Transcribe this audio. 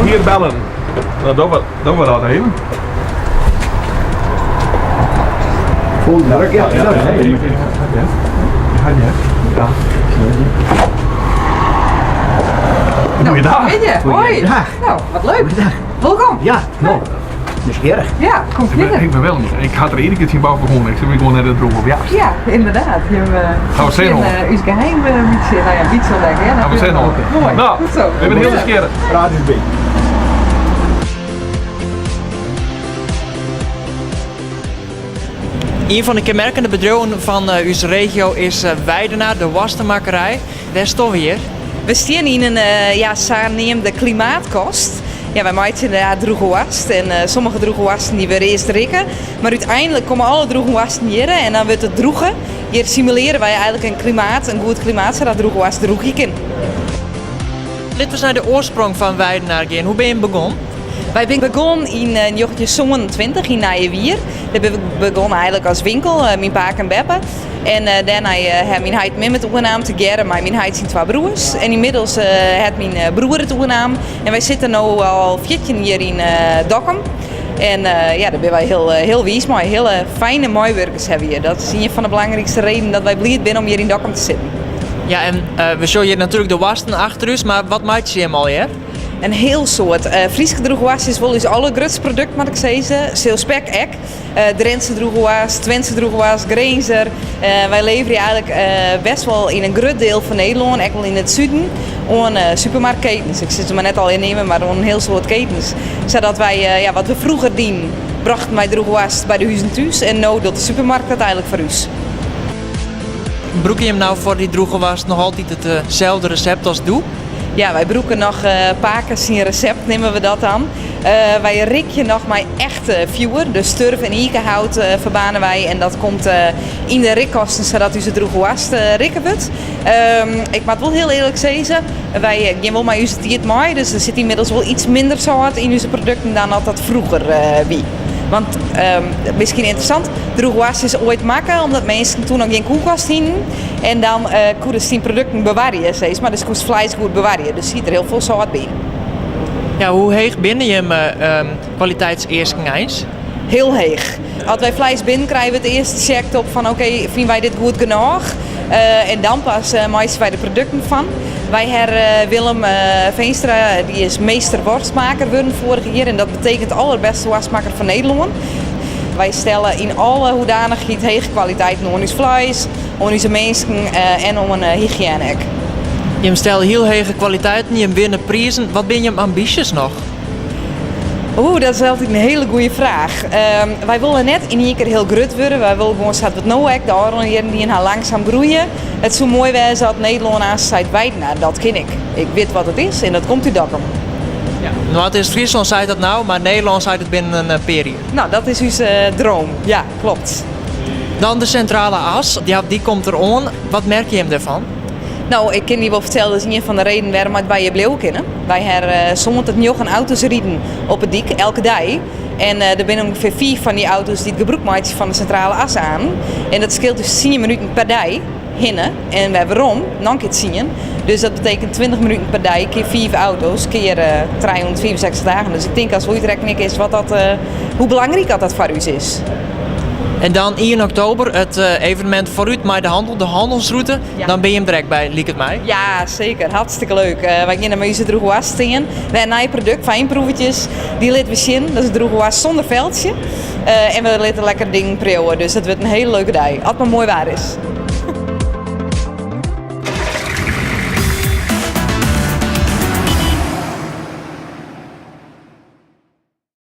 Hier bellen. No, dogge we, dogge we dat even. Volgende druk, ja. Ja, ja, ja. Ja, ja. Goeiedag. Goeiemiddei. Hoi. Goeiedag. Nou, wat leuk. Goeiedag. Wolkom. Ja, no. Nijsgjirrich. Ja, kom Ik ben, fierder. ik ben wel niet. Ik had er iedere keer zien boven begonnen. Ik zit gewoon net het droeg op. Ja. Ja, inderdaad. Je hebt Gaan we zin uh, ons geheim beetje, nou ja, beetje lekker. Ja, Gaan we zin natuurlijk. op. Mooi. Nou, Goed zo. we hebben heel nieuwsgierig. Praat eens bij. Een van de kenmerkende bedrijven van uh, onze regio is uh, Weidenaar, de worstenmakkerij. Wêr steane we hjir? We steane yn in uh, ja, saneamde klimaatkast. Ja, wy meitsje inderdaad drûge woarst en sommige drûge woarsten dy wurde earst rikke. Mar úteinlik komme alle drûge woarsten hjir en dan wurdt it drûge. Hjir simulearje wy eigentlik in klimaat, in goed klimaat, sadat drûge woarst drûgje kin. Litte we ris nei de oarsprong fan Weidenaar gean. Hoe binne je begûn? Wy binne begûn yn 1927 yn Nijewier. Dêr binne we begûn eigentlik as winkel, myn pake en beppe. En dêrnei ha myn heit en mem it oernaam tegearre mei myn heit syn twa broers. En ynmiddels hat myn broer it oernaam. En wy sitte no al 14 jier yn Dokkum. En ja, dêr binne wy hiel, hiel wiis mei. Hiele fijne meiwurkers hawwe we hjir. Dat is ien fan de belangrykste redenen dat wy bliid binne om hjir yn Dokkum te sitten. Ja, en we sjogge hjir natuerlik de woarsten achter ús, mar wat meitsje jim allegear? In hiel soad. Fryske drûge woarst is wol ús allergrutste produkt, moat ik sizze. Seelspek ek. Drintse drûge woarst, Twentse drûge woarst, Grinzer. Wy leverje eigentlik bêst wol yn in grut diel fan Nederlân, ek wol yn it suden, oan supermarktketens. Ik sil se mar net allegear neame, mar oan in hiel soad ketens. Sadat wy, ja, wat we froeger dienen, brochten wy drûge woarst by de huzen thús en no docht de supermarkt dat eigentlik foar ús. Brûke jim no foar dy drûge woarst noch altyd itselde resept as doe? Ja, wy brûke noch pake syn resept, neame we dat dan. Wy rikje noch mei echt fjoer, dus turf en ikehout ferbaarne wy en dat komt yn de rikkasten sadat ús drûge woarst rikke wurdt. Ik moat wol hiel earlik sizze, wy gean wol mei ús tiid mei, dus der sit ynmiddels wol iets minder sâlt yn ús produkten dan at dat froeger wie. Want miskien ynteressant, drûge woarst is oait makke omdat minsken toen noch gjin kuolkast hienen en dan koedest dyn produkten bewarje, sis mar. Dus koest fleis goed bewarje, dus siet der hiel folle sâlt by. Ja, hoe heech binne jim kwaliteitseasken eins? Hiel heech. As wy fleis binnenkrijge, wurdt earst checkt op fan oké, fine wy dit goed genôch? En dan pas meitsje wy der produkten fan. Wy hawwe Willem Veenstra, dy is meester worstmaker wurden foarich jier en dat betekent allerbêste woarstmakker fan Nederlân. Wy stelle yn alle hoedanichheid hege kwaliteiten oan ús fleis, oan ús minsken en oan hygiëne ek. Jim stelle hiel hege kwaliteiten, jim winne prizen. Wat binne jim ambysjes noch? Oeh, dat is altyd in hiele goede fraach. Wy wolle net yn ien kear hiel grut wurde. Wy wolle gewoan sa't we it no ek de ôfrûne jierren dien ha, langsum groeie. It soe moai wêze as Nederlân aanst seit, Weidenaar, dat kin ik. Ik wit wat it is en dat komt út Dokkum. Ja, Noardeast-Fryslân seit dat no, mar Nederlân seit it binnen in pear jier. No, dat is ús droom. Ja, kloppet. Dan de Sintrale As, ja, dy komt der oan. Wat merke jim dêrfan? No, ik kin dy wol fertelle, dat is ien fan de redenen wêrom't wy hjir bliuwe kinne. Wy hawwe 79 auto's riden op 'e dyk, elke dei. En der binne ûngefear fiif fan dy auto's dy't gebrûk meitsje fan de Sintrale As aan. En dat skeelt dus tsien minuten per dei hinne en wer werom, noch in kear tsien. Dus dat betekent 20 minuten per dei kear fiif auto's, kear 365 dagen. Dus ik tink as we útrekkenje is wat dat, hoe belangryk dat dat foar ús is. En dan 1 oktober, it evenemint Foarút mei de Handel, de hannelsrûte. Ja. Dan binne jim der ek by, liket my. Ja, seker. Hartstikke leuk. Wy geane mei ús drûge woarst stean. Wer in nij produkt, fynproevertjes. Dy litte we sjen. Dat is drûge woarst sûnder feltsje. En we litte lekker dingen priuwe. Dus dat wurdt in hiele leuke dei. As it mar moai waar is.